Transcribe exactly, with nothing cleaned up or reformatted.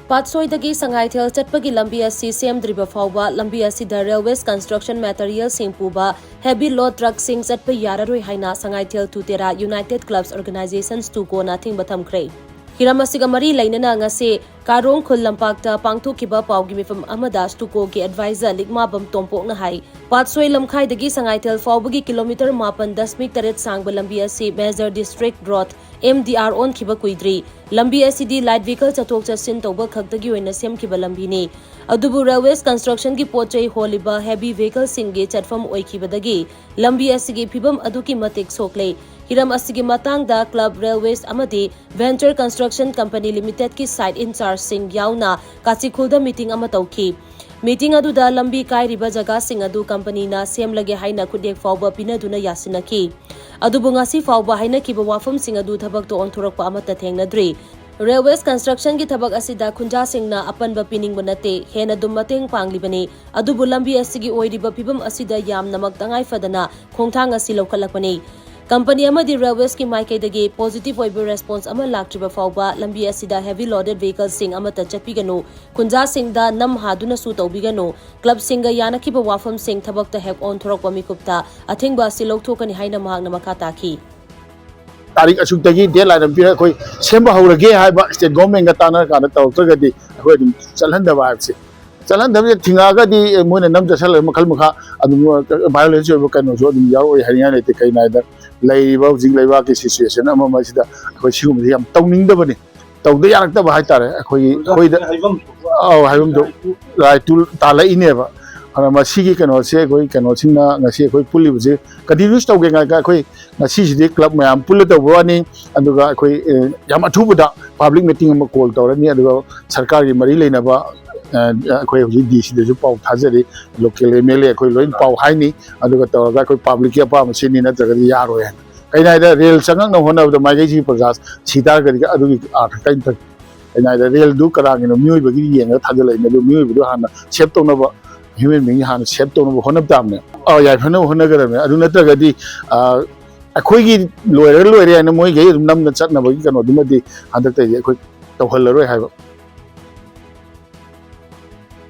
ꯄꯥꯠꯁꯣꯏꯗꯒꯤ ꯁꯉꯥꯏꯊꯦꯜ ꯆꯠꯄꯒꯤ ꯂꯝꯕꯤ ꯑꯁꯤ ꯁꯦꯝꯗ꯭ꯔꯤꯕ ꯐꯥꯎꯕ ꯂꯝꯕꯤ ꯑꯁꯤꯗ railways construction materialꯁꯤꯡ ꯄꯨꯕ heavy load truckꯁꯤꯡ ꯆꯠꯄ ꯌꯥꯔꯔꯣꯏ ꯍꯥꯏꯅ Sangaithel to Tera United Clubs Organisations ꯁ꯭ꯇꯨꯀꯣꯅ ꯑꯊꯤꯡꯕ ꯊꯝꯈ꯭ꯔꯦ꯫ ꯍꯤꯔꯝ ꯑꯁꯤꯒ ꯃꯔꯤ ꯂꯩꯅꯅ ꯉꯁꯤ ꯀꯥꯔꯣꯡ ꯈꯨꯜ ꯂꯝꯄꯥꯛꯇ ꯄꯥꯡꯊꯣꯛꯈꯤꯕ ꯄꯥꯎꯒꯤ ꯃꯤꯐꯝ ꯑꯃꯗ ꯁ꯭ꯇꯨꯀꯣꯒꯤ adviser ꯂꯤꯛꯃꯥꯕꯝ ꯇꯣꯝꯄꯣꯛꯅ ꯍꯥꯏ, ꯄꯥꯠꯁꯣꯏ ꯂꯝꯈꯥꯏꯗꯒꯤ ꯁꯉꯥꯏꯊꯦꯜ ꯐꯥꯎꯕꯒꯤ kilometre ꯃꯥꯄꯟ ꯗꯁꯃꯤꯛ ꯇꯔꯦꯠ ꯁꯥꯡꯕ ꯂꯝꯕꯤ ꯑꯁꯤ major district road, M D R ꯑꯣꯟꯈꯤꯕ ꯀꯨꯏꯗ꯭ꯔꯤ꯫ ꯂꯝꯕꯤ ꯑꯁꯤꯗꯤ light vehicle ꯆꯠꯊꯣꯛ ꯆꯠꯁꯤꯟ ꯇꯧꯕ ꯈꯛꯇꯒꯤ ꯑꯣꯏꯅ ꯁꯦꯝꯈꯤꯕ ꯂꯝꯕꯤꯅꯤ꯫ ꯑꯗꯨꯕꯨ railways constructionꯒꯤ ꯄꯣꯠ ꯆꯩ ꯍꯣꯜꯂꯤꯕ heavy vehicleꯁꯤꯡꯒꯤ ꯆꯠꯐꯝ ꯑꯣꯏꯈꯤꯕꯗꯒꯤ ꯂꯝꯕꯤ ꯑꯁꯤꯒꯤ ꯐꯤꯕꯝ ꯑꯗꯨꯛꯀꯤ ꯃꯇꯤꯛ ꯁꯣꯛꯂꯦ꯫ ꯍꯤꯔꯝ ꯑꯁꯤꯒꯤ ꯃꯇꯥꯡꯗ club, railways ꯑꯃꯗꯤ Venture Construction Company Limitedꯀꯤ site in chargeꯁꯤꯡ ꯌꯥꯎꯅ ꯀꯥꯆꯤꯈꯨꯜꯗ meeting ꯑꯃ ꯇꯧꯈꯤ꯫ Meeting ꯑꯗꯨꯗ ꯂꯝꯕꯤ ꯀꯥꯏꯔꯤꯕ ꯖꯒꯥꯁꯤꯡ ꯑꯗꯨ companyꯅ ꯁꯦꯝꯂꯒꯦ ꯍꯥꯏꯅ ꯈꯨꯠꯌꯦꯛ ꯐꯥꯎꯕ ꯄꯤꯅꯗꯨꯅ ꯌꯥꯁꯤꯟꯅꯈꯤ꯫ ꯑꯗꯨꯕꯨ ꯉꯁꯤ ꯐꯥꯎꯕ ꯍꯥꯏꯅꯈꯤꯕ ꯋꯥꯐꯝꯁꯤꯡ ꯑꯗꯨ ꯊꯕꯛꯇ ꯑꯣꯟꯊꯣꯔꯛꯄ ꯑꯃꯠꯇ ꯊꯦꯡꯅꯗ꯭ꯔꯤ꯫ Railways constructionꯒꯤ ꯊꯕꯛ ꯑꯁꯤꯗ ꯈꯨꯟꯖꯥꯁꯤꯡꯅ ꯑꯄꯟꯕ ꯄꯤꯅꯤꯡꯕ ꯅꯠꯇꯦ, ꯍꯦꯟꯅ ꯑꯗꯨꯝ ꯃꯇꯦꯡ ꯄꯥꯡꯂꯤꯕꯅꯤ꯫ ꯑꯗꯨꯕꯨ ꯂꯝꯕꯤ ꯑꯁꯤꯒꯤ ꯑꯣꯏꯔꯤꯕ ꯐꯤꯕꯝ ꯑꯁꯤꯗ ꯌꯥꯝꯅꯃꯛ ꯇꯉꯥꯏ ꯐꯗꯅ ꯈꯣꯡꯊꯥꯡ ꯑꯁꯤ ꯂꯧꯈꯠꯂꯛꯄꯅꯤ꯫ Company ꯑꯃꯗꯤ railwaysꯀꯤ ꯃꯥꯏꯀꯩꯗꯒꯤ positive ꯑꯣꯏꯕ response ꯑꯃ ꯂꯥꯛꯇ꯭ꯔꯤꯕ ꯐꯥꯎꯕ ꯂꯝꯕꯤ ꯑꯁꯤꯗ heavy loaded vehicleꯁꯤꯡ ꯑꯃꯠꯇ ꯆꯠꯄꯤꯒꯅꯨ, ꯈꯨꯟꯖꯥꯁꯤꯡꯗ ꯅꯝ ꯍꯥꯗꯨꯅꯁꯨ ꯇꯧꯕꯤꯒꯅꯨ, clubꯁꯤꯡꯒ ꯌꯥꯅꯈꯤꯕ ꯋꯥꯐꯝꯁꯤꯡ ꯊꯕꯛꯇ ꯍꯦꯛ ꯑꯣꯟꯊꯣꯔꯛꯄ ꯃꯤꯀꯨꯞꯇ ꯑꯊꯤꯡꯕ ꯑꯁꯤ ꯂꯧꯊꯣꯛꯀꯅꯤ ꯍꯥꯏꯅ ꯃꯍꯥꯛꯅ ꯃꯈꯥ ꯇꯥꯈꯤ꯫ ꯇꯥꯔꯤꯛ ꯑꯁꯨꯛꯇꯒꯤ deadline ꯑꯃ ꯄꯤꯔꯒ ꯑꯩꯈꯣꯏ ꯁꯦꯝꯕ ꯍꯧꯔꯒꯦ ꯍꯥꯏꯕ state governmentꯒ ꯇꯥꯟꯅꯔꯀꯥꯟꯗ ꯇꯧꯔꯛꯇ꯭ꯔꯒꯗꯤ ꯑꯩꯈꯣꯏ ꯑꯗꯨꯝ ꯆꯠꯍꯟꯗꯕ ꯍꯥꯏꯕꯁꯦ, ꯆꯠꯍꯟꯗꯕꯁꯦ ꯊꯤꯡꯉꯛꯑꯒꯗꯤ ꯃꯣꯏꯅ ꯅꯝ ꯆꯠꯁꯜꯂꯒ ꯃꯈꯜ ꯃꯈꯥ ꯑꯗꯨꯝ violence ꯑꯣꯏꯕ ꯀꯩꯅꯣꯁꯨ ꯑꯗꯨꯝ ꯌꯥꯎꯔꯛꯑꯣꯏ ꯍꯥꯏꯅꯤꯡꯉꯥꯏ ꯂꯩꯇꯦ꯫ ꯀꯩꯅꯣ ꯍꯥꯏꯗ ꯂꯩꯔꯤꯕ ꯍꯧꯖꯤꯛ ꯂꯩꯕꯥꯛꯀꯤ situation ꯑꯃ ꯑꯃꯁꯤꯗ ꯑꯩꯈꯣꯏ ꯁꯤꯒꯨꯝꯕꯁꯤ ꯌꯥꯝ ꯇꯧꯅꯤꯡꯗꯕꯅꯤ, ꯇꯧꯗ ꯌꯥꯔꯛꯇꯕ ꯍꯥꯏꯇꯥꯔꯦ꯫ ꯑꯩꯈꯣꯏꯒꯤ ꯑꯩꯈꯣꯏꯗ ꯍꯥꯏꯐꯝ ꯊꯣꯛꯄ ꯑꯧ, ꯍꯥꯏꯐꯝ ꯊꯣꯛ right to ꯇꯥꯜꯂꯛꯏꯅꯦꯕ꯫ ꯑꯗꯨꯅ ꯃꯁꯤꯒꯤ ꯀꯩꯅꯣꯁꯦ ꯑꯩꯈꯣꯏ ꯀꯩꯅꯣꯁꯤꯡꯅ ꯉꯁꯤ ꯑꯩꯈꯣꯏ ꯄꯨꯜꯂꯤꯕꯁꯦ continue ꯇꯧꯒꯦ ꯉꯥꯏ ꯑꯩꯈꯣꯏ ꯉꯁꯤꯁꯤꯗꯤ club ꯃꯌꯥꯝ ꯄꯨꯜꯂ ꯇꯧꯕ ꯋꯥꯅꯤ꯫ ꯑꯗꯨꯒ ꯑꯩꯈꯣꯏ, ꯑꯦ, ꯌꯥꯝ ꯑꯊꯨꯕꯗ public meeting ꯑꯃ call ꯇꯧꯔꯅꯤ꯫ ꯑꯗꯨꯒ ꯁꯔꯀꯥꯔꯒꯤ ꯃꯔꯤ ꯂꯩꯅꯕ, ꯑ, ꯑꯩꯈꯣꯏ ꯍꯧꯖꯤꯛ DCꯗꯁꯨ ꯄꯥꯎ ꯊꯥꯖꯔꯤ, local MLA ꯑꯩꯈꯣꯏ ꯂꯣꯏ ꯄꯥꯎ ꯍꯥꯏꯅꯤ꯫ ꯑꯗꯨꯒ ꯇꯧꯔꯒ ꯑꯩꯈꯣꯏ publicꯀꯤ ꯑꯄꯥꯝꯕ ꯁꯤꯅꯤ ꯅꯠꯇ꯭ꯔꯒꯗꯤ ꯌꯥꯔꯣꯏ ꯍꯥꯏꯅ꯫ ꯀꯩꯅꯣ ꯍꯥꯏꯗ rail ꯆꯪꯉꯛꯅꯕ ꯍꯣꯠꯅꯕꯗ ꯃꯥꯏꯀꯩꯁꯤꯒꯤ ꯄ꯭ꯔꯖꯥ ꯁꯤ ꯇꯥꯔꯒꯗꯤ ꯑꯗꯨꯒꯤ ꯑꯥꯔꯊ ꯀꯔꯤꯝꯇ ꯀꯩꯅꯣ ꯍꯥꯏꯗ railꯗꯨ ꯀꯅꯥꯒꯤꯅꯣ ꯃꯤꯑꯣꯏꯕꯒꯤ ꯌꯦꯡꯉꯒ ꯊꯥꯖꯤꯜꯂꯛꯏꯅꯦ꯫ ꯑꯗꯨ ꯃꯤꯑꯣꯏꯕꯗꯨ ꯍꯥꯟꯅ save ꯇꯧꯅꯕ, human being ꯍꯥꯟꯅ save ꯇꯧꯅꯕ ꯍꯣꯠꯅꯕ ꯇꯥꯕꯅꯦ꯫ ꯑꯥ, ꯌꯥꯏꯐꯅꯕ ꯍꯣꯠꯅꯒꯗꯕꯅꯦ꯫ ꯑꯗꯨ ꯅꯠꯇ꯭ꯔꯒꯗꯤ, ꯑꯥ, ꯑꯩꯈꯣꯏꯒꯤ ꯂꯣꯏꯔꯒ ꯂꯣꯏꯔꯦ ꯍꯥꯏꯅ ꯃꯣꯏꯒꯩ ꯑꯗꯨꯝ ꯅꯝꯅ ꯆꯠꯅꯕꯒꯤ ꯀꯩꯅꯣꯗꯨꯃꯗꯤ ꯍꯟꯗꯛꯇꯒꯤ ꯑꯩꯈꯣꯏ ꯇꯧꯍꯜꯂꯔꯣꯏ ꯍꯥꯏꯕ꯫